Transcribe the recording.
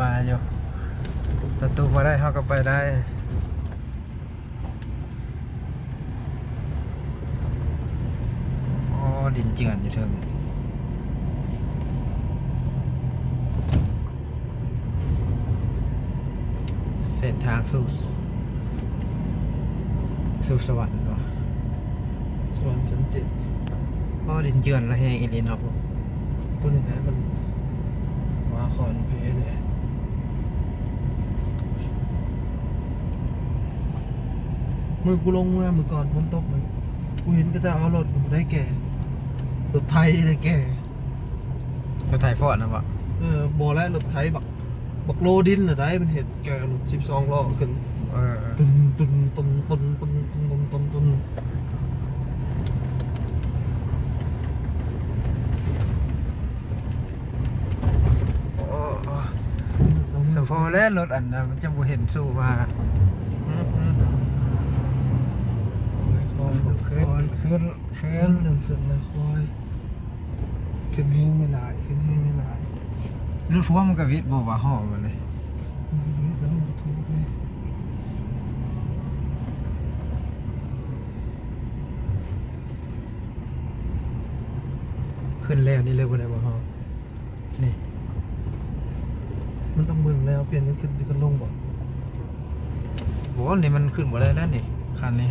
ມາຢູ່ ລົດຕູ້ບໍ່ໄດ້ ເຮົາກໍໄປໄດ້. ອໍ ດິນເຈື່ອນຢູ່ເທິງ. ເສັ້ນທາງສູ່ ສູ່ສະຫວັນບໍ? ສະຫວັນຊັ້ນເຈັດ. ອໍ ດິນເຈື່ອນລະແຮງອີ່ຫຼີເນາະ. ໂອ້ ໂຕນີ້ແຫຼະ ມັນມາຄອນເພເດ້. ມື້ກູລົງເມືອມື້ກ່ອນຝົນຕົກນັ້ນ ກູເຫັນເຂົາເຈົ້າເອົາລົດໄດ້ແກ່ ລົດໄຖໄດ້ແກ່. ລົດໄຖຟອດນະບໍ? ເອີ ບໍ່ແຫຼະ ລົດໄຖບັກ ບັກໂລດິນນະໄດ໋ ມັນເຮັດແກ່ລົດສິບສອງລໍ້ຂຶ້ນ. ເອີ ຕຸນ ຕຸນ ຕຸນ ຕຸນ ຕຸນ ຕຸນ ຕຸນ ຕຸນ ຕຸນ. ໂອ້ ສະເພາະແລ້ວລົດອັນນັ້ນມັນຈະບໍ່ເຫັນສູ້ວ່າ. ອືມ ອືມ ຄ່ອຍໆ ຄ່ອຍໆ ຂຶ້ນ ຂຶ້ນ ຂຶ້ນ ຂຶ້ນ ຄ່ອຍໆ ຂຶ້ນແຮງແມ່ຫຼາຍ ຂຶ້ນແຮງແມ່ຫຼາຍ. ລົດພວງມັນກະວິດບໍ່ວ່າ ຫໍ່ມັນເດ? ມັນກະວິດແລ້ວມັນກະຖືກເລີຍ. ຂຶ້ນແລ້ວນີ້ເລີຍບໍ່ໄດ້ບໍ່ ຫໍ່? ນີ້ ມັນຕ້ອງເບິ່ງແລ້ວ ປ່ຽນກັນຂຶ້ນກັນລົງບໍ? ບໍ່ ນີ້ມັນຂຶ້ນບໍ່ໄດ້ແລ້ວນີ້ ຄັນນີ້.